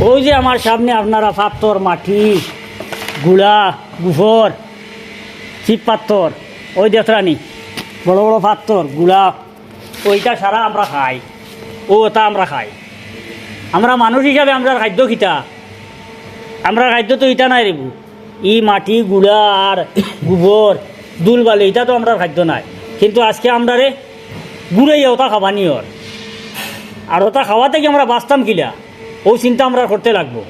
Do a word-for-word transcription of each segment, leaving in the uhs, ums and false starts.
ওই যে আমার সামনে আপনারা পাথর, মাটি, গুড়া, গোবর, চিপ পাথর, ওই দেখরানি বড় বড় পাথর, গুড়া, ওইটা সারা আমরা খাই, ও ওটা আমরা খাই। আমরা মানুষ হিসাবে আমরার খাদ্য কিতা? আমরার খাদ্য তো ইটা নায় রেবু। ই মাটি, গুড়া আর গোবর, ধুল বালি, ইটা তো আমরার খাদ্য নায়। কিন্তু আজকে আমরারে গুড়াইয়া ওটা খাবানি অর। আর ওটা খাওয়া থাকি আমরা বাঁচতাম কিলা? ও চিন্তা আমরা করতে লাগবো।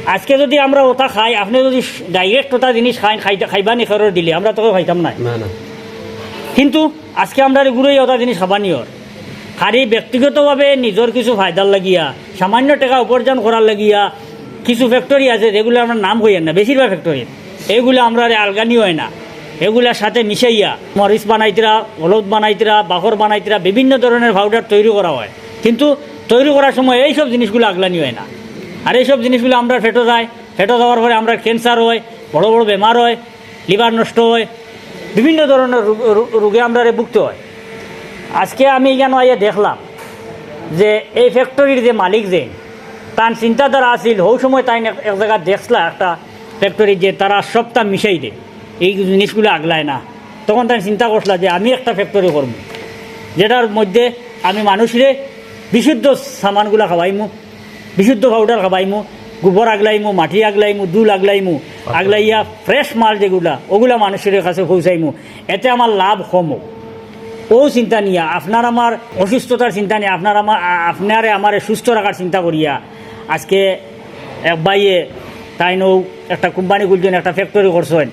আজকে যদি আমরা ওটা খাই, আপনে যদি direct ওটা জিনিস খাইন, খাইতে, খাইবানি খেরর দিলে, আমরা তো কেউ খাইতাম নায়। না, না। কিন্তু আজকে আমরারে গুড়াইয়া ওটা জিনিস খাবানি অর। খালি ব্যক্তিগতভাবে নিজর কিছু ফায়দার লাগিয়া, সামান্য টেকা উপার্জন করার লাগিয়া কিছু factory আছে, যেগুলা আমরা নাম কইয়ার না, বেশিরভাগ factory এইগুলা আমরারে আলগানি অয় না, এগুলার সাথে মিশাইয়া মরিচ বানাইতরা, হলুদ বানাইতরা, বাখর বানাইতরা, বিভিন্ন ধরনের powder তৈরি করা হয়। কিন্তু তৈরি করার সময় এইসব জিনিসগুলা আগলানি অয় না। আর এইসব জিনিসগুলা আমরার পেটো যায়, পেটো যাওয়ার পরে আমরার cancer হয়, বড় বড় বেমার হয়, liver নষ্ট হয়, বিভিন্ন ধরনের রোগ-, রোগ-, রোগে আমরারে ভুগতে হয়। আজকে আমি এখানো আইয়া দেখলাম যে এই factoryর যে মালিক, যে তান চিন্তাধারা আছিল, হউ সময় তাইন এক, এক জাগাত দেখছলা একটা factory যে তারা সবটা মিশাই দেয়, এই জিনিসগুলা আগলায় না। তখন তাইন চিন্তা করছলা যে আমি একটা factory করমু, যেটার মধ্যে আমি মানুষরে বিশুদ্ধ সামানগুলা খাওয়াইমু, বিশুদ্ধ powder খাওয়াইমু, গোবর আগলাইমু, মাটি আগলাইমু, ধুল আগলাইমু, আগলাইয়া fresh মাল যেগুলা, ওগুলা মানুষের কাছে পৌঁছাইমু, এতে আমার লাভ কম হোক। ও চিন্তা নিয়া, আপনার আমার অসুস্থতার চিন্তা নিয়া, আপনার আমার, আ-, আপনারে আমারে সুস্থ রাখার চিন্তা করিয়া, আজকে এক ভাইয়ে তাইন অউ একটা company খুলছইন, একটা factory করছইন।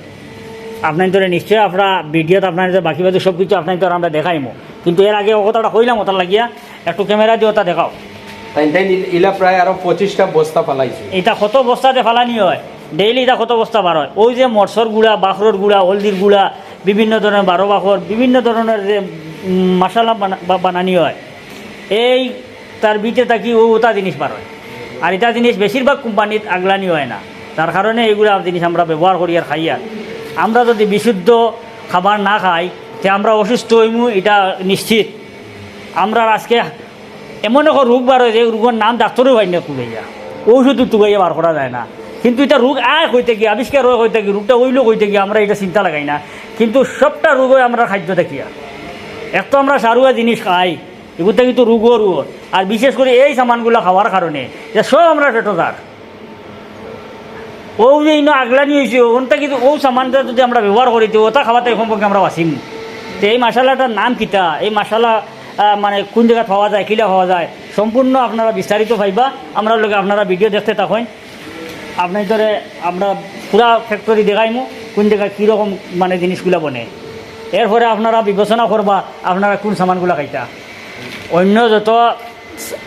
আপনাইনতরে নিশ্চয় আমরা videoত আপনাইনতরে বাকি বাকি সব কিছু আপনাইনতরে আমরা দেখাইমু। কিন্তু এর আগে ও কথাটা কইলাম, ওটার লাগিয়া একটু camera দিয়া ওটা দেখাও। তাইন, তাইন ইল-, ইলা প্রায় আরো পঁচিশটা বস্তা ফালাইছে। এটা কত বস্তাতে ফালানি হয়? Daily এটা কত বস্তা বার হয়? ওই যে মরচর গুঁড়া, বাখরর গুঁড়া, হলদির গুঁড়া, বিভিন্ন ধরনের বারো বাখর, বিভিন্ন ধরনের যে, উম, মশলা বানা-, বা-, বানানি হয়, এই তার ভিতরে থাকি ও ওটা জিনিস বার হয়। আর এটা জিনিস বেশিরভাগ কোম্পানিত আগলানি হয় না, তার কারণে এইগুলা জিনিস আমরা ব্যবহার করি আর খাই। আর আমরা যদি বিশুদ্ধ খাবার না খাই, তে আমরা অসুস্থ হইমু, এটা নিশ্চিত। আমরা আজকে এমন এক রোগ বার হয় যে রোগের নাম ডাক্তারও পায় না কুড়াইয়া, ঔষধ টুকাইয়া বার করা যায় না। কিন্তু এটা রোগ আয় কই থাকি, আবিষ্কার হয় কই থাকি, রোগটা অইলো কই থাকি, আমরা এটা চিন্তা লাগাই না। কিন্তু সবটা রোগ হয় আমরা খাদ্য থাকিয়া। এক তো আমরা সারুয়া জিনিস খাই, এগুলো কিন্তু রোগও রোগ। আর বিশেষ করে এই সামানগুলা খাওয়ার কারণে যে সব আমরা পেটো যার। ও যে ইনো আগলানি হইছে, ওখান থাকি কিন্তু ও সামানটা যদি আমরা ব্যবহার করি, তো ওটা খাওয়াতে সম্পর্কে আমরা বাঁচিম। তো এই মশলাটার নাম কিতা, এই মশলা, আহ, মানে কোন জায়গায় পাওয়া যায়, কিলা পাওয়া যায়, সম্পূর্ণ আপনারা বিস্তারিত পাইবা। আমরার লগে আপনারা video দেখতে থাকইন, আপনাইনতরে আমরা পুরা factory দেখাইমু, কোন জায়গায় কীরকম মানে জিনিসগুলা বনে। এরপরে আপনারা বিবেচনা করবা আপনারা কোন সামানগুলা খাইতা। অন্য যত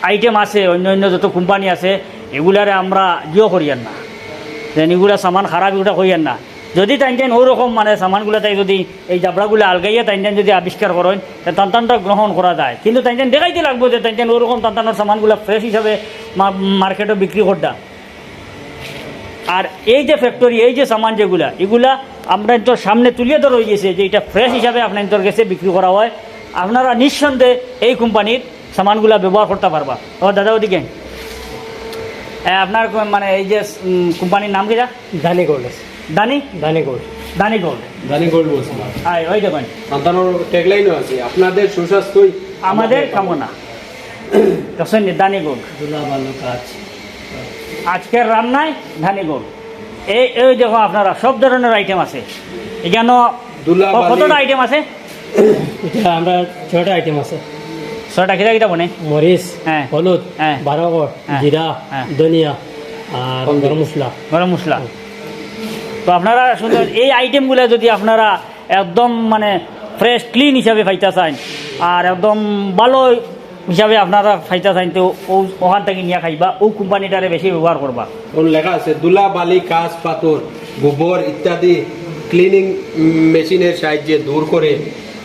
item আছে, অন্য অন্য যত কোম্পানি আছে, এগুলারে আমরা ইয়ে করিয়ার না, যেন এগুলা সামান খারাপ, এগুলা কইয়ার না। যদি তাইন তাইন ওরকম মানে সামানগুলা তাই যদি এই জাবড়াগুলা আলগাইয়া তাইন তাইন যদি আবিষ্কার করেন, তে তান তানটা গ্রহণ করা যায়। কিন্তু তাইন তাইন দেখাইতে লাগবো যে তাইন তাইন ওরকম তান তানর সামানগুলা fresh হিসাবে মা-, মার্কেটো বিক্রি করতা। আর এই যে factory, এই যে সামান যেগুলা, এগুলা আমরা তো সামনে তুলিয়া ধরা হয়ে গেছে যে এটা fresh হিসাবে আপনার তোর গেছে বিক্রি করা হয়। আপনারা নিঃসন্দেহে এই কোম্পানির সামানগুলা ব্যবহার করতে পারবা। ও দাদা, ওদিকে, এ, আপনার কো-, মানে এই যে, উম, কোম্পানির নাম কিতা? দানি গোল্ড আছে। দানি? দানি গোল্ড। দানি গোল্ড। দানি গোল্ড বলছি। হ্যাঁ, ওই দেখুন। তান তানর tagline-ও আছে, "আপনাদের সুস্বাস্থ্যই আমাদের আমাদের কামনা।" কামনা। দেখছেন নি, দানি গোল্ড। ধুলা বালু কাজ। আজকের রান্নায় দানি গোল্ড। এই, এই দেখো আপনারা, সব ধরনের item আছে এখানো। ধুলা ক-, বালি। কতটা item আছে? এটা আমরা ছয়টা item আছে। ছয়টা, কিতা কিতা বনে? মরিচ, হ্যাঁ। হলুদ, হ্যাঁ। বারো গড়, হ্যাঁ। জিরা, হ্যাঁ। ধনিয়া, আর হলদি। গরম মশলা। গরম মশলা। তো আপনারা সুন্দর এই item গুলা যদি আপনারা একদম মানে fresh clean হিসাবে পাইতা চাইন, আর একদম ভালো হিসাবে আপনারা পাইতা চাইন, তো ও-, ওখান থাকি নিয়া খাইবা, ও কোম্পানিটারে বেশি ব্যবহার করবা। ওর লেখা আছে, "ধুলা, বালি, কাঁচ, পাথর, গোবর ইত্যাদি cleaning মেশিনের সাহায্যে দূর করে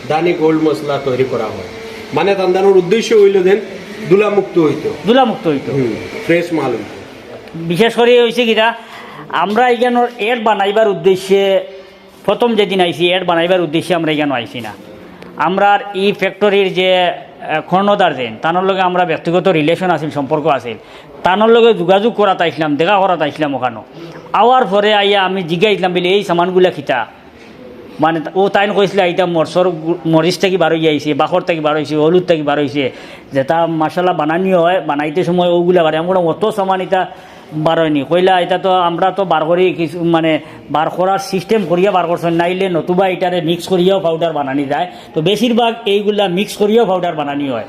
দানি গোল্ড মশলা তৈরি করা হয়।" মানে তান তানর উদ্দেশ্য হইল যেন ধুলামুক্ত হইতো। ধুলামুক্ত হইতো। হুম, fresh মাল হইতো। বিশেষ করে হইছে কিতা, আমরা এখানোর ad বানাইবার উদ্দেশ্যে প্রথম যেদিন আইছি, ad বানাইবার উদ্দেশ্যে আমরা এখানো আইছি না। আমরার ই factory-র যে আহ, কর্ণধার যেইন, তানর লগে আমরা ব্যক্তিগত relation আছিল, সম্পর্ক আছিল, তানর লগে যোগাযোগ করাত আইছলাম, দেখা করাত আইছলাম অখানো। আওয়ার পরে আইয়া আমি জিগাইছলাম, বলি, "এই সামানগুলা কিতা?" মানে, অউ তাইন কইছলা, "ইটা মরচর গু-, মরিচ থাকি বার অইয়া আইছে, বাখর থাকি বার অইছে, হলুদ থাকি বার অইছে, যেটা মশলা বানানি অয়, বানাইতে সময় অউগুলা বারে।" আমি কইলাম, "অত সামান ইটা বার অয়নি।" কইলা, "ইটা তো আমরা তো বার করি কিছু, মানে, বার করার system করিয়া বার করছইন, নাইলে নতুবা ইটারে mix করিয়াও powder বানানি যায়। তো বেশিরভাগ এইগুলা mix করিয়াও powder বানানি অয়।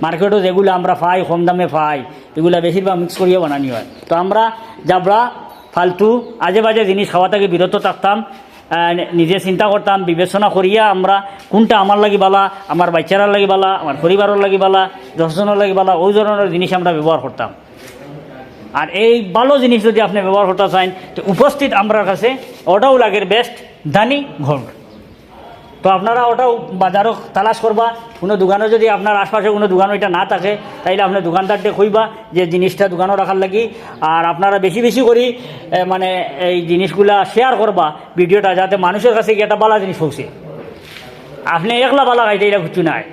মার্কেটো যেগুলা আমরা পাই, কম দামে পাই, এগুলা বেশিরভাগ mix করিয়া বানানি অয়।" তো আমরা জাবড়া, ফালতু, আজে বাজে জিনিস খাওয়া থাকি বিরত থাকতাম। আহ, নি-, নিজে চিন্তা করতাম, বিবেচনা করিয়া আমরা কোনটা আমার লাগি বালা, আমার বাচ্চারার লাগি বালা, আমার পরিবারর লাগি বালা, দশজনর লাগি বালা, অউ ধরনর জিনিস আমরা ব্যবহার করতাম। আর এই ভালো জিনিস যদি আপনে ব্যবহার করতা চাইন, তো উপস্থিত আমরার কাছে অটাউ লাগের best, দানি, gold। তো আপনারা অটাউ বাজারো তালাশ করবা, কুনু দোকানো যদি আপনার আশপাশে কুনু দোকানো ইটা না থাকে, তাইলে আপনে দোকানদাররে কইবা যে জিনিসটা দোকানো রাখার লাগি। আর আপনারা বেশি বেশি করি, এ, মানে, এই জিনিসগুলা share করবা ভিডিওটা, যাতে মানুষর কাছে গিয়া একটা বালা জিনিস পৌঁছে। আপনে একলা বালা খাইতা, ইটা কিচ্ছু নায়।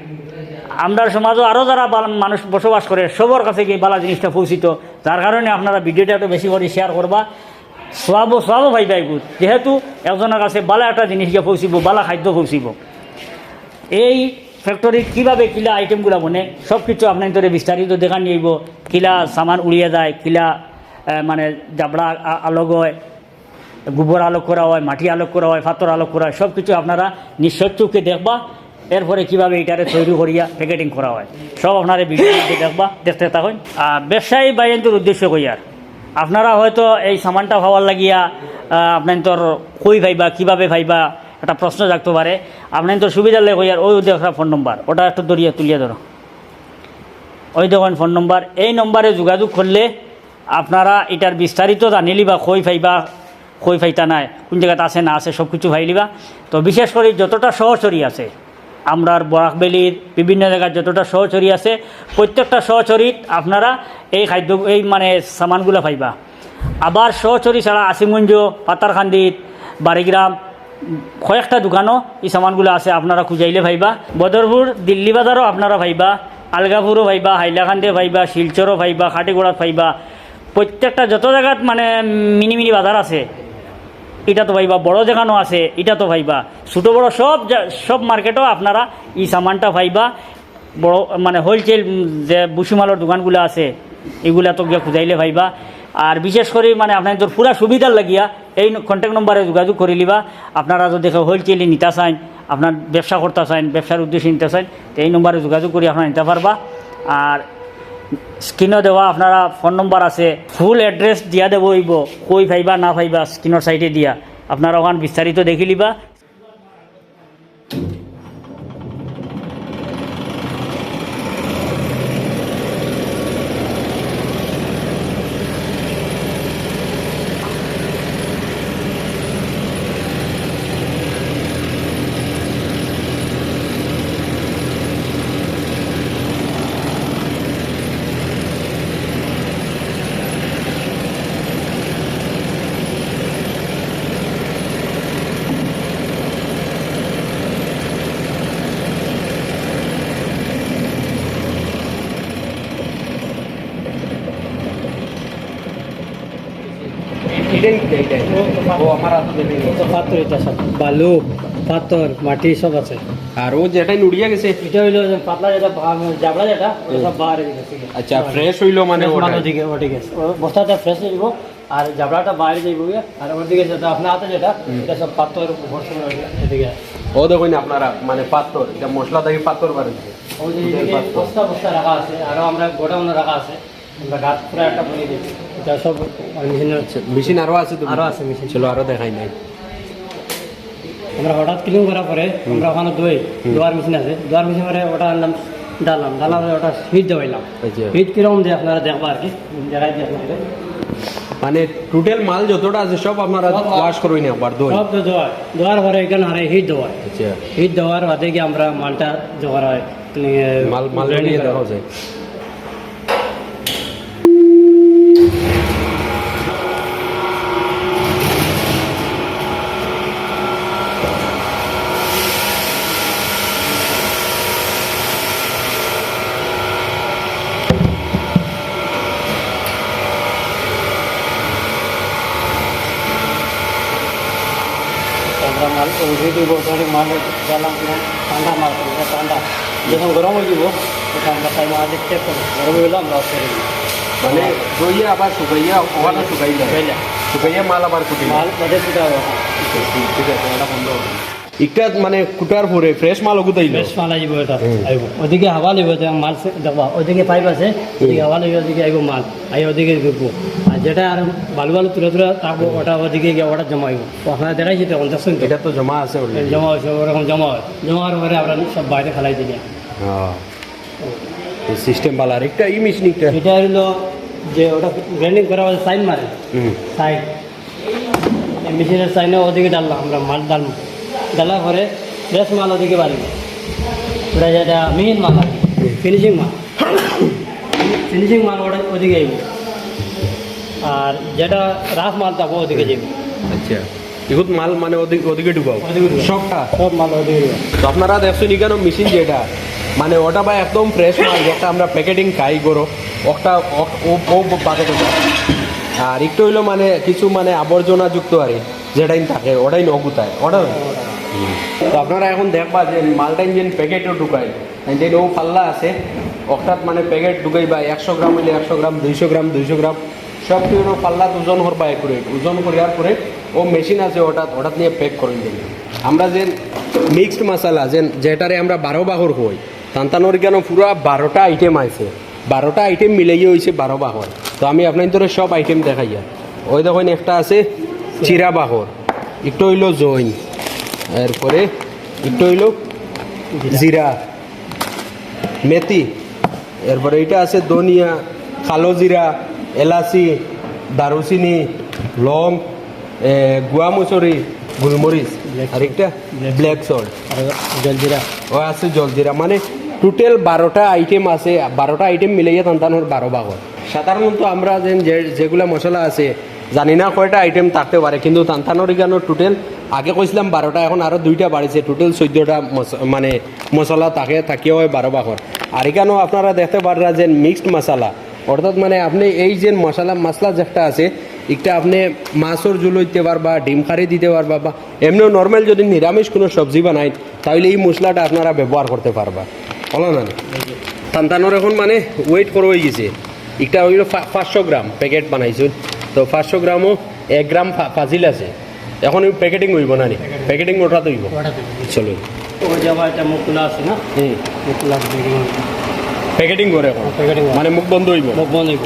আমরার সমাজো আরো যারা বালা মানুষ বসবাস করে, সবর কাছে গিয়া বালা জিনিসটা পৌঁছিত, যার কারণে আপনারা ভিডিওটা একটু বেশি করি share করবা। সওয়াবও, সওয়াবও পাইবা এগুত, যেহেতু একজনর কাছে বালা একটা জিনিস গিয়া পৌঁছিবো, বালা খাদ্য পৌঁছিবো। এই factory-ত কিভাবে কিলা item গুলা বনে, সব কিছু আপনাইন্তরে বিস্তারিত দেখানি অইবো। কিলা সামান উড়িয়া যায়, কিলা, আহ, মানে, জাবড়া আ-, আলগ অয়, গোবর আলগ করা অয়, মাটি আলগ করা অয়, পাথর আলগ করা অয়, সব কিছু আপনারা নিজ চউখে দেখবা। এরপরে কিভাবে ইটারে তৈরি করিয়া packeting করা অয়, সব আপনারা ভিডিওর মধ্যে দেখবা, দেখতে থাকইন। আহ, ব্যবসায়ী ভাইয়াইন্তর উদ্দেশ্যে কইয়ার, আপনারা হয়তো এই সামানটা পাওয়ার লাগিয়া, আহ, আপনাইন্তর কই পাইবা, কিভাবে পাইবা, একটা প্রশ্ন জাগতো পারে। আপনাইন্তর সুবিধার লাগি কইয়ার, অউ দেখরা ফোন নম্বর, অটা একটু ধরিয়া তুলিয়া ধরো। অউ দেখইন ফোন নম্বর, এই নম্বরে যোগাযোগ করলে আপনারা ইটার বিস্তারিত জানিলিবা, কই পাইবা, কই পাইতা নায়, কুন জাগাত আছে না আছে, সব কিছু পাইলিবা। তো বিশেষ করি যতটা সহচরী আছে, আমরার বরাক ভ্যালির বিভিন্ন জাগাত যতটা সহচরী আছে, প্রত্যেকটা সহচরীত আপনারা এই খাদ্য, এই মানে সামানগুলা পাইবা। আবার সহচরী ছাড়া আসিমগঞ্জ, পাথারকান্দিত, বাড়িগ্রাম, কয়েকটা দোকানো ই সামানগুলা আছে, আপনারা খুঁজাইলে পাইবা। বদরপুর, দিল্লি বাজারও আপনারা পাইবা, আলগাপুরও পাইবা, হাইলাকান্দিও পাইবা, শিলচরও পাইবা, খাটিগুড়াত পাইবা। প্রত্যেকটা যত জাগাত মানে মিনি মিনি বাজার আছে, ইটাতো পাইবা, বড় যেখানো আছে, ইটাতো পাইবা, ছোট বড় সব জা-, সব মার্কেটো আপনারা ই সামানটা পাইবা। বড় মানে wholesale, উম, যে ভুসিমালর দোকানগুলা আছে, ইগুলাত গিয়া খুঁজাইলে পাইবা। আর বিশেষ করি মানে আপনাইন্তর পুরা সুবিধার লাগিয়া এই ন-, contact নম্বরে যোগাযোগ করিলিবা। আপনারা যদি কেউ wholesale-এ নিতা চাইন, আপনার ব্যবসা করতা চাইন, ব্যবসার উদ্দেশ্যে নিতা চাইন, তে এই নম্বরে যোগাযোগ করি আপনারা নিতা পারবা। আর screen-ও দেওয়া আপনারা ফোন নম্বর আছে, full address দিয়া দেওয়া অইবো, কই পাইবা না পাইবা screen-র side-এ দিয়া আপনারা অখান বিস্তারিত দেখিলিবা। এটাই, এটাই, এটাই। ও, তো পাথর। ও, আমার হাতে দেবে। ও তো পাথর, এটা সব। বালু, পাথর, মাটি সব আছে। আর ও যেটাই নুড়িয়া গেছে। এটা হইলো যে পাতলা যেটা, বা-, জাবড়া যেটা, ওটা সব বাইরে গেছে। আচ্ছা, fresh হইলো মানে fresh ওটাই। মাল ওদিকে, ওদিকে। ও বস্তাটা fresh হইব, আর জাবড়াটা বাইরে যাইব গিয়া, আর ওদিকে যেটা আপনার হাতে যেটা, হুম। এটা সব পাথর, বস্তা এদিকে। ও দেখুন আপনারা, মানে পাথর, এটা মশলা থেকে পাথর বার হইছে। ওই যে দুধের এদিকে পাথর। বস্তা বস্তা রাখা আছে, আরো আমরা গোডাউনে রাখা আছে। আমরা গাছ পুরা একটা বনি দিয়েছি। এটা সব মেশিন আছে। আচ্ছা, মেশিন আরো আছে তো? আরো আছে মেশিন। চলো, আরো দেখাই নাই। আমরা হঠাৎ clean করার পরে হুম। আমরা ওখানে দই, হুম। দোয়ার মেশিন আছে। দোয়ার মেশিন পরে ওটা আনলাম, ডাললাম, ডালার পরে ওটা হিট দেওয়াইলাম। আচ্ছা। হিট কিরকম দেয় আপনারা দেখবা আর কি, দেখাই দিই আপনাদের। মানে total মাল যতটা আছে সব আপনারা সব wash করবেন একবার দই? সব তো দোয়ার, দোয়ার পরে এখানে হারে হিট দেওয়া হয়। আচ্ছা। হিট দেওয়ার বাদে কি আমরা মালটা জোগাড় হয়, মানে, মাল, মাল grinding নিয়ে করা দেখা হয়। যায়। মাল অলরেডি বছরে মাল গেলাম কিনা, ঠান্ডা মাল, এটা ঠান্ডা। যখন গরম হয়ে দিব, তখন আমরা টাইম আগে চেক করি, গরম হইলে আমরা অফ করে দিই। মানে ধইয়া আবার শুকাইয়া, ওখানে শুকাইলে? শুকাইলে। শুকাইয়া মাল আবার কুটি? মাল ওটা শুকাবো। ঠিক আছে, এটা বন্ধ হবে। একটা মানে কুটার পরে ফ্রেশ মাল ওগুতাইলো? ফ্রেশ মাল আইব এটা। হুম। আইব। ওদিকে হাওয়া লইব, যে মাল সে-, দেখবা, ওদিকে পাইপ আছে, ওদিকে হাওয়া লইব, ওদিকে আইব মাল। আই ওদিকে ঢুকবো। আর যেটা আর বালু বালু তুলে তুলে থাকবো, ওটা ওদিকে গিয়ে ওটা জমা হইব। তো আপনারা দেখাইছি তো এখন, দেখছেন তো? এটা তো জমা আছে already। জমা হয়েছে, ওরকম জমা হয়। জমা হওয়ার পরে আমরা সব বাইরে ফেলাই দিই। হ্যাঁ। এই সিস্টেম বালা। আর একটা এই মেশিন একটা। এটা হইলো যে ওটা গ্রাইন্ডিং করা হয়, সাইন মারে। হুম। সাইন। এই মেশিনের সাইনে ওদিকে ডাললাম আমরা, মাল ডালবো। ডালার পরে ফ্রেশ মাল ওদিকে বাড়িব। ওটা যেটা মিহিন মাল আর কি, ফিনিশিং মাল। ফিনিশিং মাল ওটা ওদিকে আইব। আর যেটা রাফ মাল থাকবো ওদিকে যাইব। আচ্ছা। ইগুত মাল মানে ওদিকে, ওদিকে ঢুকাও? ওদিকে ঢুকাও। সবটা? সব মাল ওদিকে ঢুকাও। তো আপনারা দেখছেন এখানে মেশিন যেটা, মানে ওটা ভাই একদম ফ্রেশ মাল, যেটা আমরা প্যাকেটিং খাই গরো, ওটা ও, ও, ও বাদে ঢুকাও। আর একটু হইলো মানে কিছু মানে আবর্জনা যুক্ত আর কি, যেটাই থাকে, ওটাই নগুতায়, ওটা না? তো আপনারা এখন দেখবা যে মালটা ইঞ্জিন প্যাকেটও ঢুকায়, ইঞ্জিন ও পাল্লা আছে, অর্থাৎ মানে প্যাকেট ঢুকাইবা একশো গ্রাম হইলে একশো গ্রাম, দুইশো গ্রাম, দুইশো গ্রাম, সব কিছু পাল্লাত ওজন করবা অ্যাকুরেট, ওজন করিয়ার পরে ও মেশিন আছে ওটা, ওটাত নিয়ে প্যাক করে দিই। আমরা যে মিক্সড মশলা, যে, যেটারে আমরা বারো বাহর কই, তান্তানোর কেন পুরা বারোটা আইটেম আছে, বারোটা আইটেম মিলাইয়া হইছে বারো বাহর। তো আমি আপনার ধরে সব আইটেম দেখাইয়া, ওই দেখুন একটা আছে চিরা বাহর, একটু হইলো জৈন, এরপরে একটু হইলো জিরা, মেথি, এরপরে এটা আছে ধনিয়া, কালো জিরা, এলাচি, দারুচিনি, লং, এ, গুয়া মসুরি, গোলমরিচ, black আর একটা salt। Black salt. আর জলজিরা। ও আছে জলজিরা, মানে টোটাল বারোটা আইটেম আছে, বারোটা আইটেম মিলাইয়া তান্তানোর বারো বাহর। সাধারণত আমরা যেন যে, যেগুলা মশলা আছে, জানি না কয়টা আইটেম থাকতে পারে, কিন্তু তান্তানোর এখানে টোটাল আগে কইছিলাম বারোটা, এখন আরও দুইটা বাড়িছে, টোটাল চোদ্দোটা মশ-, মানে মশলা থাকে, থাকিয়া হয় বারো বাহর। আর এখানেও আপনারা দেখতে পাররা যে মিক্সড মশলা, অর্থাৎ মানে আপনি এই যে মশলা, মশলা যেটা আছে, একটা আপনি মাছর ঝুল হইতে পারবা, ডিম কারি দিতে পারবা, বা এমনিও নর্মাল যদি নিরামিষ কোনো সবজি বানাই, তাহলে এই মশলাটা আপনারা ব্যবহার করতে পারবা। হলো না? তান্তানোর এখন মানে ওয়েট করা হয়ে গেছে। একটা হইলো পা-, পাঁচশো গ্রাম প্যাকেট বানাইছো, তো পাঁচশো গ্রামও এক গ্রাম ফা-, ফাজিল আছে। এখন ওই প্যাকেটিং হইব না নি? প্যাকেটিং ওটা তো হইব। ওটা তো হইব। চলো। ওই যে আবার এটা মুখ খোলা আছে না? হুম। মুখ খোলা আছে, প্যাকেটিং হইব। প্যাকেটিং করে এখন? হ্যাঁ, প্যাকেটিং করে। মানে মুখ বন্ধ হইব? মুখ বন্ধ হইব।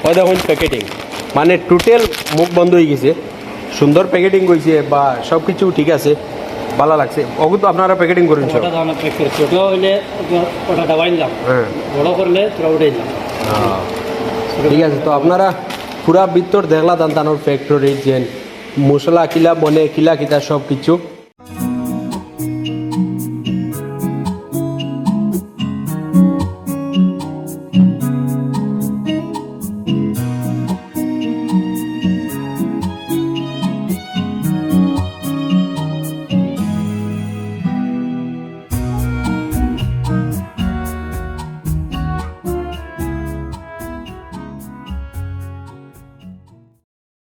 ওই দেখুন প্যাকেটিং, মানে টোটাল মুখ বন্ধ হয়ে গেছে। সুন্দর প্যাকেটিং হইছে বা সব কিছু ঠিক আছে, ভালো লাগছে। ওগু তো আপনারা প্যাকেটিং করুন সব? ওটা তো আমরা প্যাক করে, ছোট হইলে ওটা দাবাই নিলাম, হ্যাঁ। বড় করলে তোরা উঠে দিলাম। হ্যাঁ। ঠিক আছে, তো আপনারা পুরা ভিতর দেখলা তান্তানোর ফ্যাক্টরি, যে মশলা কিলা বনে, কিলা কিতা সব কিছু।